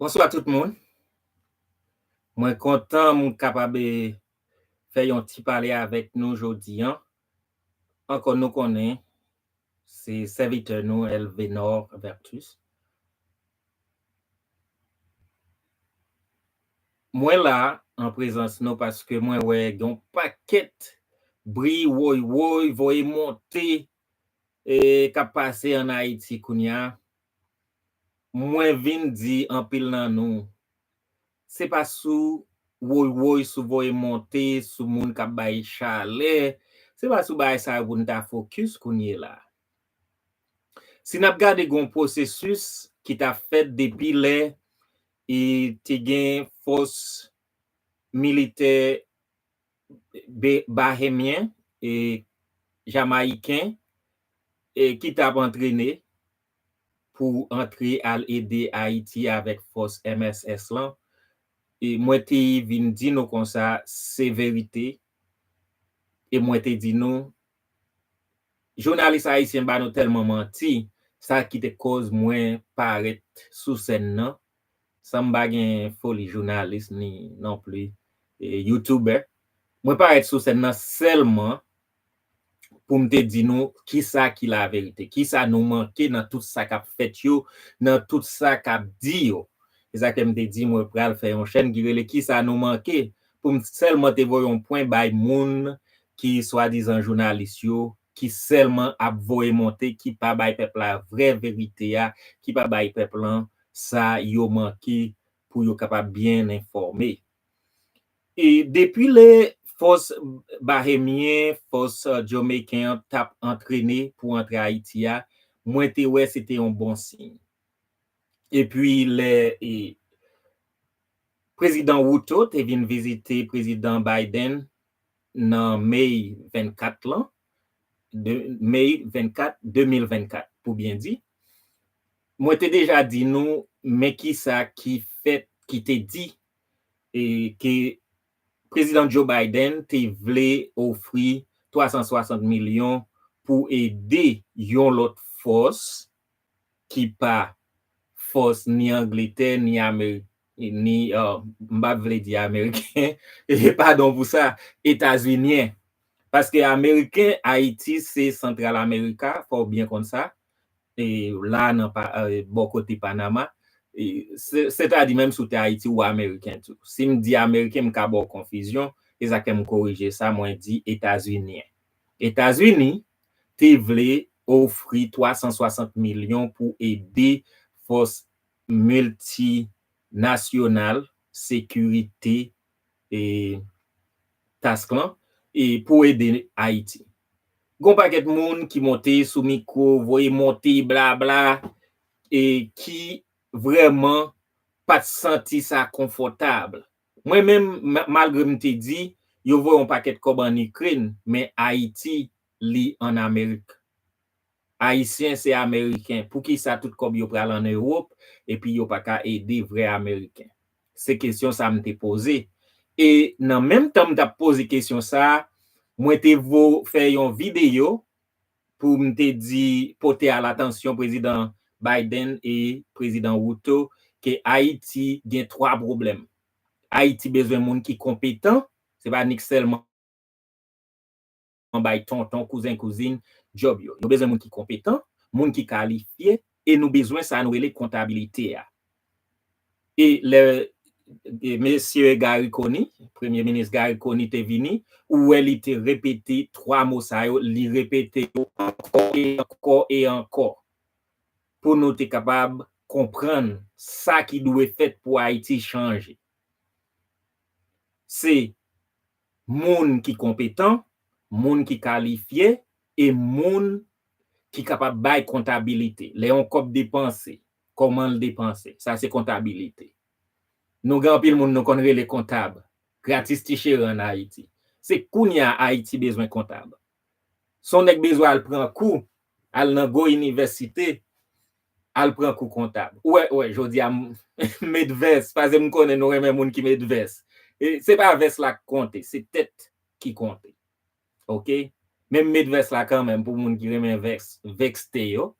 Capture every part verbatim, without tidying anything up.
Bonswa tout moun. Mwen kontan m kapab, eh, fè yon ti pale avèk nou jodi an. Ankò nou konnen, se sèvitè nou, Elvenor Vertus. Mwen la, an prezans nou, paske mwen wè gen yon pakèt bri, woy, woy, voye monte, eh, k ap pase ann Ayiti kounye a. Mwen vin di anpil nan nou, se pa sou woy woy, sou voye monte, sou moun k ap bay chalè, se pa sou bagay sa yo pou n ta fokis kounye la. Si n ap gade, gen yon pwosesis ki t ap fèt depi lè, e, te gen fòs militè be-, bahemyen e jamayiken, e ki t ap antrene pou antre al ede Ayiti avèk fòs M S S lan. E mwen te vin di nou konsa, se verite. E mwen te di nou, jounalis ayisyen ba nou tèlman manti, sa ki te koz mwen parèt sou sèn nan, san m pa gen foli jounalis ni non pli, e, youtubè. Mwen parèt sou sèn nan sèlman pou m te di nou kisa ki laverite, kisa nou manke nan tout sa k ap fèt yo, nan tout sa k ap di yo. Se sa ke m te di, mwen pral fè yon chèn ki rele Kisa nou manke, pou m sèlman te voye yon pwen bay moun ki swadizan jounalis yo, ki sèlman ap voye monte, ki pa bay pèp la vrè verite a, ki pa bay pèp lan sa yo manke pou yo kapab byen enfòme. E depi lè fòs bahemyen, fòs, eh, jamaiken an t ap antrene pou antre Ayiti a, mwen te wè se te yon bon siy. Epi lè, e, prezidan Ruto te vin vizite prezidan Biden nan May vennkat lan, de, May vennkat, de mil vennkat, pou byen di, mwen te deja di nou, men kisa ki fèt, ki te di, e, ke prezidan Joe Biden te vle ofri twa san swasant milyon pou ede yon lòt fòs ki pa fòs ni Angletè, ni Ameri-, ni, uh, m pa vle di Ameriken, e padon pou sa, Etazinyen. Paske Ameriken, Ayiti se Santral Amerika, fò w byen konn sa. E la nan pa, e, bò kote Panama. E, se, sètadi menm si w te Ayiti, ou Ameriken tou. Si m di Ameriken, m ka ba w konfizyon, e sa ke m korije sa, mwen di Etazinyen. Etazini te vle ofri twa san swasant milyon pou ede fòs miltinasyonal sekirite, e, task lan, e, pou ede Ayiti. Gon pakèt moun ki monte sou mikwo, voye monte, blabla, e ki vrèman pa t santi sa konfòtab. Mwen menm, ma-, malgre m te di, yo voye yon pakèt kòb ann Ikren, men Ayiti, li ann Amerik. Ayisyen se Ameriken. Poukisa tout kòb yo pral ann Ewòp epi yo pa ka ede vrè Ameriken? Se kesyon sa m te poze. E nan menm tan m t ap poze kesyon sa, mwen te vo-, fè yon videyo pou m te di, pote a latansyon prezidan Biden e prezidan Ruto ke Ayiti gen twa pwoblèm. Ayiti bezwen moun ki konpetan, se pa nik sèlman bay tonton, kouzen, kouzin, djòb yo. Yo bezwen moun ki konpetan, moun ki kalifye, e nou bezwen sa nou rele kontabilite a. E lè, e, mesye Garry Conille, premye minis Garry Conille te vini, ou wè li te repete twa mo sa yo, li repete yo ankò e ankò e ankò, pou nou te kapab konprann sa ki dwe fèt pou Ayiti chanje. Se moun ki konpetan, moun ki kalifye, e moun ki kapab bay kontabilite. Lè yon kòb depanse, kòman l depanse? Sa se kontabilite. Nou gen anpil moun nou konn rele kontab. Gratis ti cheri ann Ayiti. Se kounye a Ayiti bezwen kontab. Si yon nèg bezwen al pran kou, al nan gwo inivèsite, al pran kou kontab. Ou wè, ou wè, jodi a m, m met vès, paske m konnen nou renmen moun ki met vès. E se pa vès la k konte, se tèt ki konte. Oke? Men m met vès la kanmenm pou moun ki renmen vès, vèkste yo.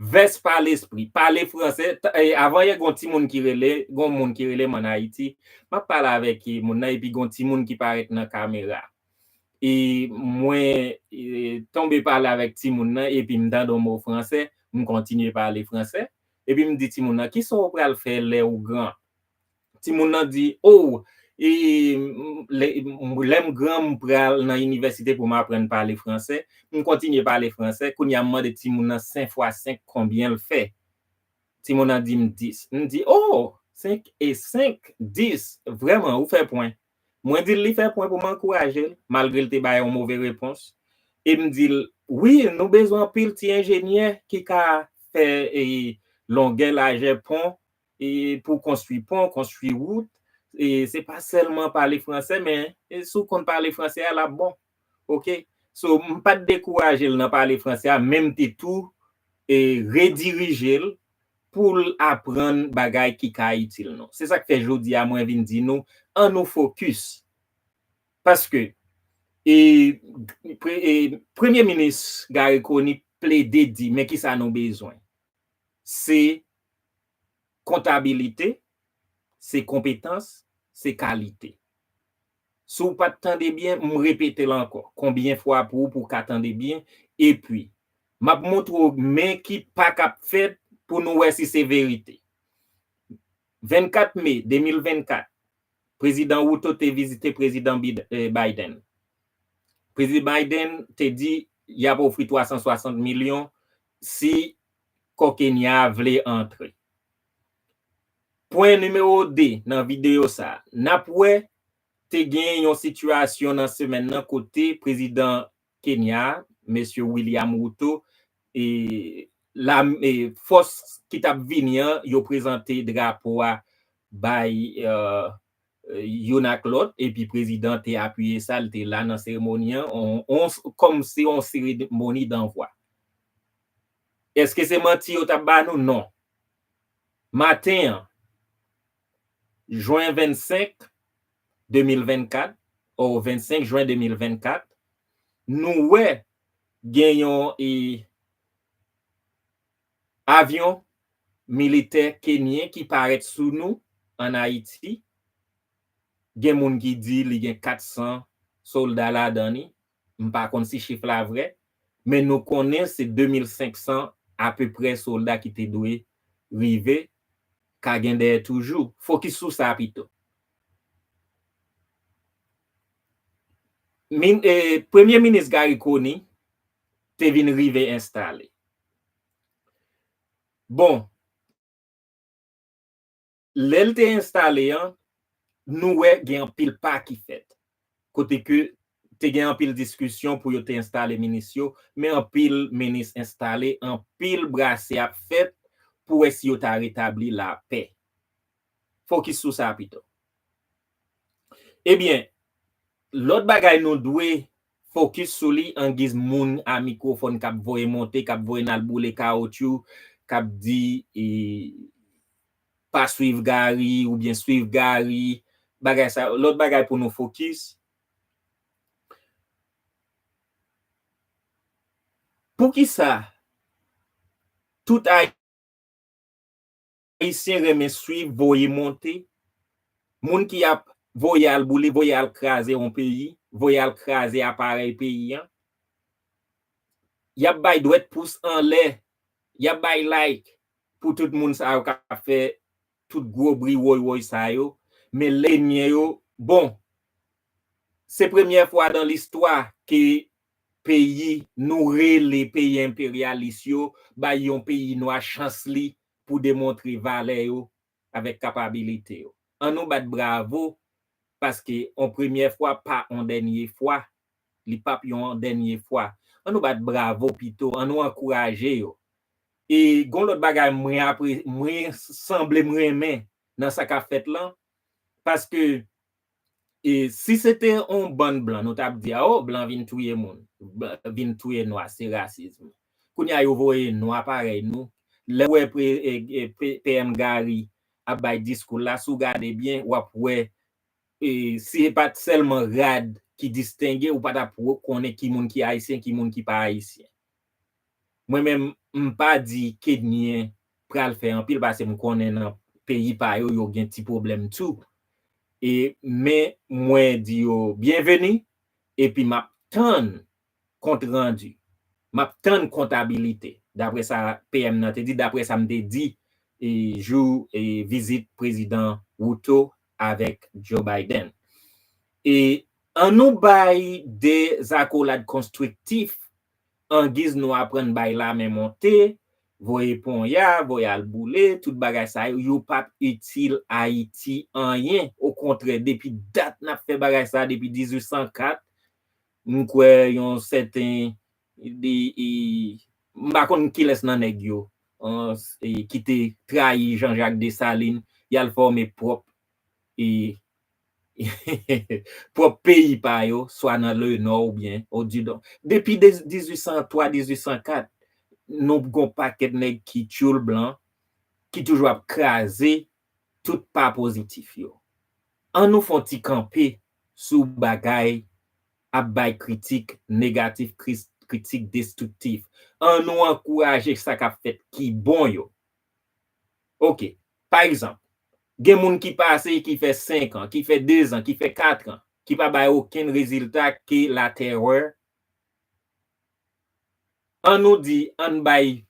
Vès pa lespri. Pale franse. T- e, avan yè, gon timoun ki rele, gon moun ki rele m ann Ayiti. M ap pale avèk, e, moun nan, epi gon timoun ki parèt nan kamera. E mwen, e, tonbe pale avèk timoun nan, epi m tande yon mo franse, m kontinye pale franse. Epi m di timoun nan, "Kisa w pral fè lè ou gran?" Timoun nan di, "Oh, e, m- lè, m- lè m gran, m pral nan inivèsite pou m aprann pale franse." M kontinye pale franse. Kounye a, m mande timoun nan, "Senk fwa senk, konbyen l fè?" Timoun nan di m, "Dis." M di, "Oh, senk e senk, dis. Vrèman, ou fè pwen." Mwen di l li fè pwen pou m ankouraje l, malgre l te bay yon move repons. E m di l, "Wi, nou bezwen anpil ti enjenyè ki ka fè, e, longè, lajè pon, e, pou konstwi pon, konstwi wout. E, se pa sèlman pale franse, men, e, si w konn pale franse a, l ap bon." Oke? So, m pa t dekouraje l nan pale franse a, men m te tou, e, redirije l pou l aprann bagay ki ka itil nou. Se sa k fè jodi a mwen vin di nou, ann nou fokis. Paske, e, pre- e, Premye Minis Garry Conille plede di, men kisa nou bezwen? Se kontabilite, se konpetans, se kalite. Si w pa t tande byen, m repete l ankò. Konbyen fwa pou ou, pou w ka tande byen? Epi, m ap montre w men ki pa k ap fèt pou nou wè si se verite. Vennkat me de mil vennkat, Prezidan Ruto te vizite Prezidan Bid- eh, Biden. Prezidan Biden te di y ap ofri twa san swasant milyon si kò Kenya a vle antre. Pwen nimewo de nan videyo sa a, n ap wè te gen yon sitiyasyon nan semèn nan kote Prezidan Kenya, Mesye William Ruto, e, la, e, fòs ki t ap vini an, yo prezante drapo a bay, e, youn ak lòt, epi prezidan te apiye sa, l te la nan seremoni an, on, on, kòmsi on seremoni danvwa. Èske se manti yo t ap ba nou? Non. Maten an, jen vennsenk, de mil vennkat, o vennsenk jen de mil vennkat, nou wè gen yon, e, avyon militè kenyen ki parèt sou nou ann Ayiti. Gen moun ki di li gen kat san sòlda ladan li. M pa konn si chif la vrè, men nou konnen se de mil senk san apeprè sòlda ki te dwe rive, ka gen dèyè toujou. Fokis sou sa pito. Min- e, Premye Minis Garry Conille te vin rive enstale. Bon, lè l te enstale an, nou wè gen anpil pa ki fèt. Kote ke te gen anpil diskisyon pou yo te enstale minis yo, men anpil minis enstale, anpil brase ap fèt pou wè si yo ta retabli lapè. Fokis sou sa pito. Ebyen, lòt bagay nou dwe fokis sou li angiz moun a mikwofòn k ap voye monte, k ap voye n al boule kawotchou, k ap di, e, pa swiv Gary oubyen swiv Gary, bagay sa, lòt bagay pou nou fokis. Poukisa tout Ayisyen renmen swiv, voye monte, moun ki ap voye al boule, voye al kraze yon peyi, voye al kraze aparèy peyi an? Y ap bay dwèt pous anlè, y ap bay like pou tout moun sa yo k ap fè tout gwo bri woy woy sa yo. Men lènmi yo, bon, se premyè fwa dan listwa ke peyi nou rele peyi enperyalis yo bay yon peyi nwa chans li pou demontre valè yo avèk kapabilite yo. Ann nou bat bravo, paske on premyè fwa pa on dènye fwa. Li p ap yon dènye fwa. Ann nou bat bravo pito, ann nou ankouraje yo. E gon lòt bagay mwen apre, mwen sanble m renmen nan sa k ap fèt lan, paske, e, si se te on bann blan, nou t ap di, "A, o, blan vin touye moun, blan vin touye nwa, se rasism." Kounye a, yo voye nwa parèy nou. Lè w wè pre- e, e, P- PM Gary ap bay diskou la, si w gade byen, w ap wè, e, si se pa t sèlman rad ki distenge, ou pa t ap konnen ki moun ki ayisyen, ki moun ki pa ayisyen. Mwen menm, m pa di Kenyen pral fè anpil, paske m konnen nan peyi pa yo, yo gen ti pwoblèm tou. E, men mwen di yo byenveni, epi m ap tann kont randi. M ap tann kontabilite, daprè sa P M nan te di, daprè sa m te di, e, jou, e, vizit Prezidan Ruto avèk Joe Biden. E annou bay de zakolad konstriktif, angiz nou aprann bay lamen monte, voye ponya, voye al boule, tout bagay sa yo, yo p ap itil Ayiti anyen. Okontrè, depi dat n ap fè bagay sa, depi dizuit san kat, m kwè yon sèten, de, e, m pa konn kilès nan nèg yo, an, e, ki te trayi Jean-Jacques Dessalines, y al fòme pwòp, e, pwòp peyi pa yo, swa nan Lenò oubyen Odidon. Depi de, dizuit san twa, dizuit san kat, nou gon pakèt nèg ki tchoul blan, ki toujou ap kraze tout pa pozitif yo. Annou fè yon ti kanpe sou bagay ap bay kritik negatif, kris-, kritik destriktif. Annou ankouraje sa k ap fèt ki bon yo. Oke, pa egzanp, gen moun ki pase, ki fè senk an, ki fè dezan, ki fè katran, ki pa bay okenn rezilta ke latèrè. Annou di, ann bay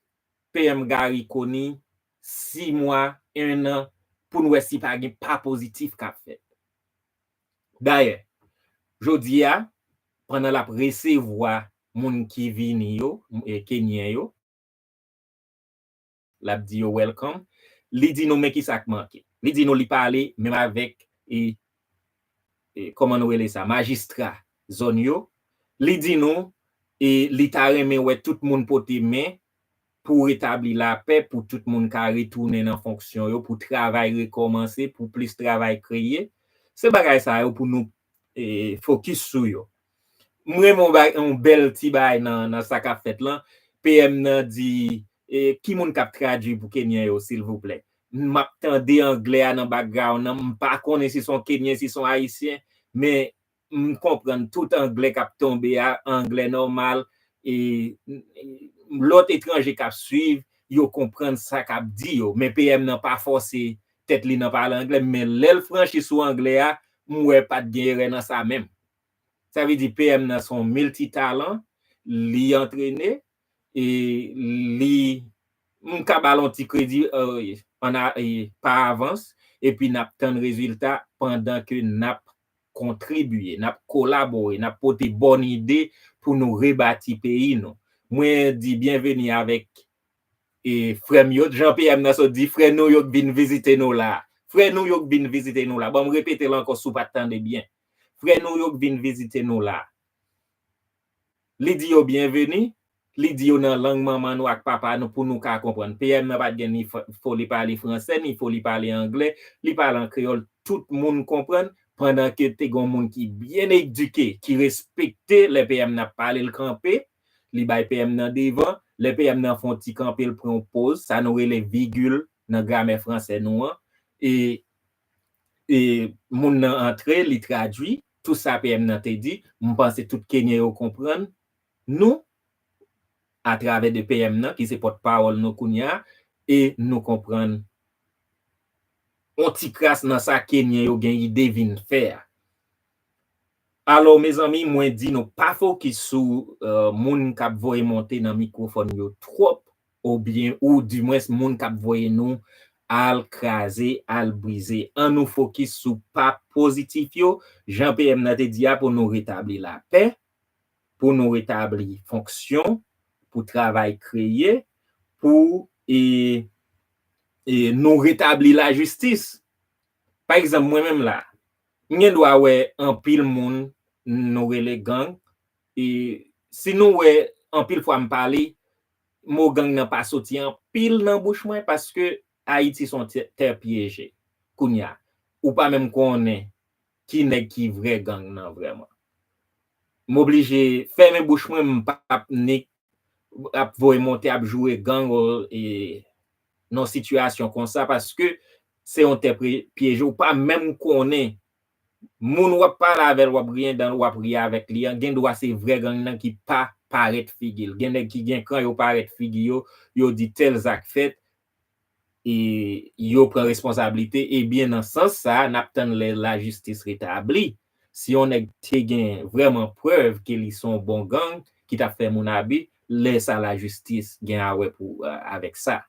P M Garry Conille sis mwa, en an, pou n wè si pa gen pa pozitif k ap fèt. Dayè, jodi a, pandan l ap resevwa moun ki vini yo, e, Kenyen yo, l ap di yo welcome, li di nou men ki sa k manke. Li di nou li pale menm avèk, e, e, kòman nou rele sa, majistra zòn yo. Li di nou, e, li ta renmen wè tout moun pote men pou retabli lapè, pou tout moun ka retounen nan fonksyon yo, pou travay rekòmanse, pou plis travay kreye. Se bagay sa yo pou nou, e, fokis sou yo. M renmen yon ba-, yon bèl ti bagay nan, nan sa k ap fèt lan. P M nan di, e, ki moun k ap tradui pou Kenyen yo, silvouplè? M ap tande anglè a nan background nan. M pa konnen si se yon Kenyen, si se yon Ayisyen, men m konprann tout anglè k ap tonbe a, anglè nòmal, e, e, lòt etranje k ap swiv, yo konprann sa k ap di yo. Men P M nan pa fòse tèt li nan pale anglè, men lè l franchi sou anglè a, m wè pa t gen erè nan sa menm. Sa vle di P M nan se yon miltitalan, li antrene, e li, m ka ba l yon ti kredi, e, ann a-, e, pa avans, epi n ap tann rezilta pandan ke n ap kontribye, n ap kolabore, n ap pote bòn ide pou nou rebati peyi nou. Mwen di byenveni avèk, e, frè m yo, jan P M nan sot di, frè nou yo k vin vizite nou la. Frè nou yo k vin vizite nou la. Ban m repete l ankò si w pa t tande byen. Frè nou yo k vin vizite nou la. Li di yo byenveni, li di yo nan lang manman nou ak papa nou pou nou ka konprann. P M nan pa t gen ni fo-, foli pale fransè, ni foli pale anglè, li pale an kreyòl, tout moun konprann, pandan ke te gen yon moun ki byen edike, ki respekte lè P M nan ap pale, l kanpe, li bay P M nan devan, lè P M nan fè yon ti kanpe, l pran yon poz, sa nou rele vigil nan gramè fransè nou an, e, e moun nan antre, li tradui tout sa P M nan te di. M panse tout Kenyen yo konprann nou atravè de P M nan, ki se pòtpawòl nou kounye a, e nou konprann yon ti kras nan sa Kenyen yo gen ide vin fè a. Alò, mezanmi, mwen di nou pa fokis sou, e, moun k ap voye monte nan mikwofòn yo twòp, oubyen, ou dimwens moun k ap voye nou al kraze, al brize. Ann nou fokis sou pa pozitif yo, jan P M nan te di a, pou nou retabli lapè, pou nou retabli fonksyon, pou travay kreye, pou, e, e nou retabli lajistis. Pa egzanp, mwen menm la, m gen dwa wè anpil moun nou rele gang, e si nou wè anpil fwa m pale, mo gang nan pa soti anpil nan bouch mwen, paske Ayiti se yon tè, tè pyeje. Kounye a, ou pa menm konnen ki nèg ki vrè gang nan vrèman. M oblije fèmen bouch mwen, m p ap nik ap voye monte, ap joure gang, e, nan sitiyasyon konsa, paske se yon tè pre-, pyeje, ou pa menm konnen moun w ap pale avè l, w ap griyen dan l, w ap ri avèk li an, gen dwa se vrè gang nan ki pa parèt figi l. Gen nèg ki gen kran, yo parèt figi yo, yo di tèl zak fèt, e yo pran responsablite. Ebyen, nan sans sa, n ap tann lè lajistis retabli. Si yon nèg te gen vrèman prèv ke li se yon bon gang ki t ap fè moun abi, lè sa lajistis gen a wè pou, avèk sa.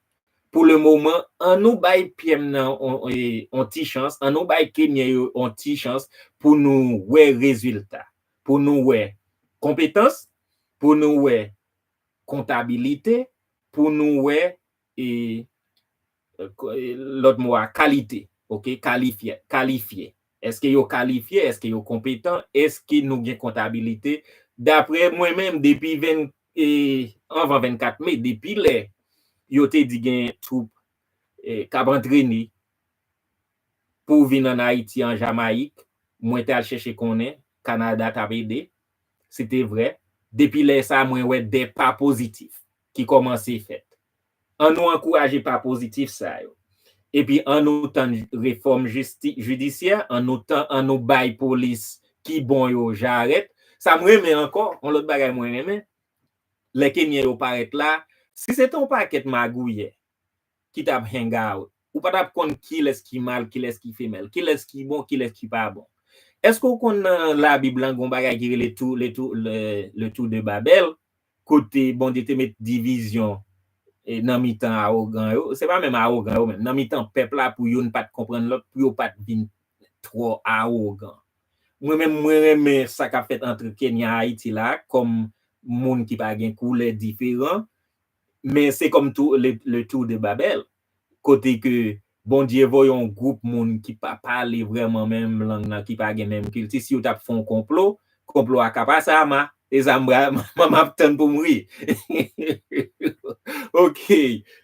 Pou le moman, an nou bay P M nan on, e, on ti chans, an nou bay Kenyen yo on ti chans pou nou wè rezilta, pou nou wè konpetans, pou nou wè kontabilite, pou nou wè, e, e, ko- e, lòt mo a, kalite, ok, kalifye, kalifye. Èske yo kalifye? Èske yo konpetan? Èske nou gen kontabilite? Daprè mwen menm, depi ven, e, anvan vennkat me, depi lè yo te di gen twoup, e, k ap antrene pou vin ann Ayiti, an Jamayik, mwen te al chèche konnen, Kanada t ap ede, se te vrè. Depi lè sa, mwen wè de pa pozitif ki kòmanse fèt. An nou ankouraje pa pozitif sa yo. Epi an nou tann refòm jisti- jidisyè, an nou tan- an nou bay polis ki bon yo jarèt. Sa m renmen ankò, yon lòt bagay mwen renmen, lè Kenyen yo parèt la, si se te yon pakèt magouyè ki t ap hang out, ou pa t ap konn kilès ki mal, kilès ki femèl, kilès ki bon, kilès ki pa bon. Èske w konn nan Labib lan, gon bagay ki rele tou, le tou, le, le tou de Babèl, kote Bondye te met divizyon, e, nan mitan awogan yo, se pa menm awogan yo menm, nan mitan pèp la pou youn pa t konprann lòt, pou yo pa t vin twò awogan. Mwen menm, mwen renmen sa k ap fèt ant Kenya ak Ayiti la, kòm moun ki pa gen koulè diferan, men se kòm tou le, le tou de Babèl, kote ke Bondye voye yon gwoup moun ki pa pale vrèman menm lang nan, ki pa gen menm kilti, si yo t ap fè yon konplo, konplo a ka pase a ma, e sa m, m, m ap tann pou m ri. Ok,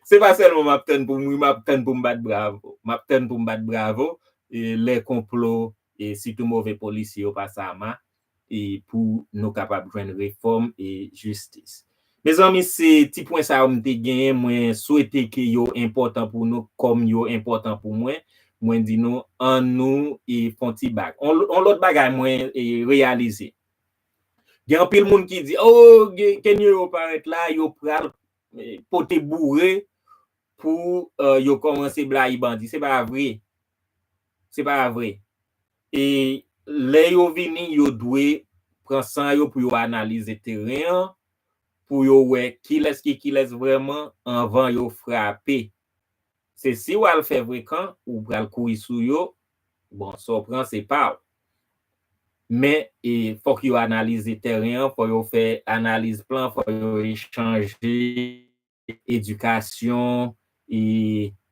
se pa sèlman m ap tann pou m ri, m ap tann pou m bat bravo. M ap tann pou m bat bravo, e, lè konplo, e, sitou move polisye yo pase a ma, e, pou nou kapab jwenn refòm e jistis. Mezanmi, se ti pwen sa yo m te genyen, mwen swete ke yo enpòtan pou nou kòm yo enpòtan pou mwen. Mwen di nou, an nou, e, fè yon ti bak. On, on lòt bagay mwen, e, reyalize. Gen anpil moun ki di, oh, gen, Kenyen yo parèt la, yo pral, e, pote boure pou, e, yo kòmanse blayi bandi. Se pa vre. Se pa vre. E lè yo vini, yo dwe pran san yo pou yo analize teren an, pou yo wè kilès ki kilès vrèman anvan yo frape. Se si w al fè frekan, ou pral kouri sou yo, bon, sa w pran, se pa w. Men, e, fòk yo analize teren an, fò yo fè analiz plan, fò yo echanje edikasyon, e,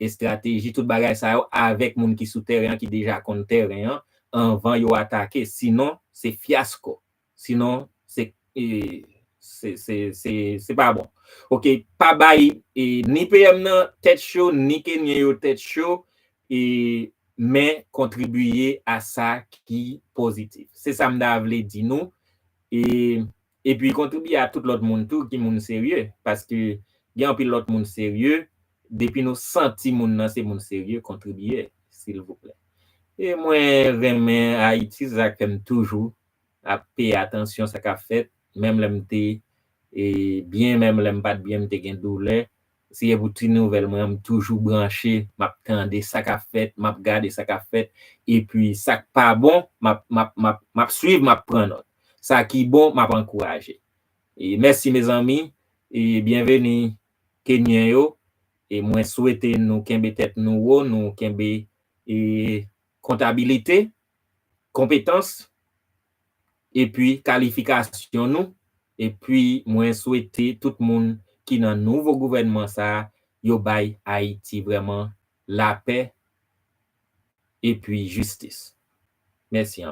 estrateji, tout bagay sa yo avèk moun ki sou teren an, ki deja konn teren an, anvan yo atake. Sinon, se fyasko. Sinon, se, e, se, se, se, se pa bon. Ok, pa bay, e, ni P M nan tèt cho, ni Kenyen yo tèt cho, e, men kontribiye a sa ki pozitif. Se sa m ta vle di nou. E, epi kontribiye a tout lòt moun tou ki moun serye, paske gen anpil lòt moun serye, depi nou santi moun nan se moun serye, kontribiye, silvouplè. E mwen renmen Ayiti, se sa k fè m toujou ap peye atansyon sa k ap fèt, menm lè m te, e, byen, menm lè m pa t byen, m te gen doulè. Si e pou ti nouvèl mwen, m toujou branche, m ap tande sa k ap fèt, m ap gade sa k ap fèt, epi sa k pa bon, m ap, m ap, m ap, m ap swiv, m ap pran nòt. Sa ki bon, m ap ankouraje. E mèsi, mezanmi, e byenveni, Kenyen yo, e mwen swete nou kenbe tèt nou wo, nou kenbe, e, kontabilite, konpetans, epi kalifikasyon nou, epi mwen swete tout moun ki nan nouvo gouvènman sa a, yo bay Ayiti vrèman lapè epi jistis. Mèsi anpil.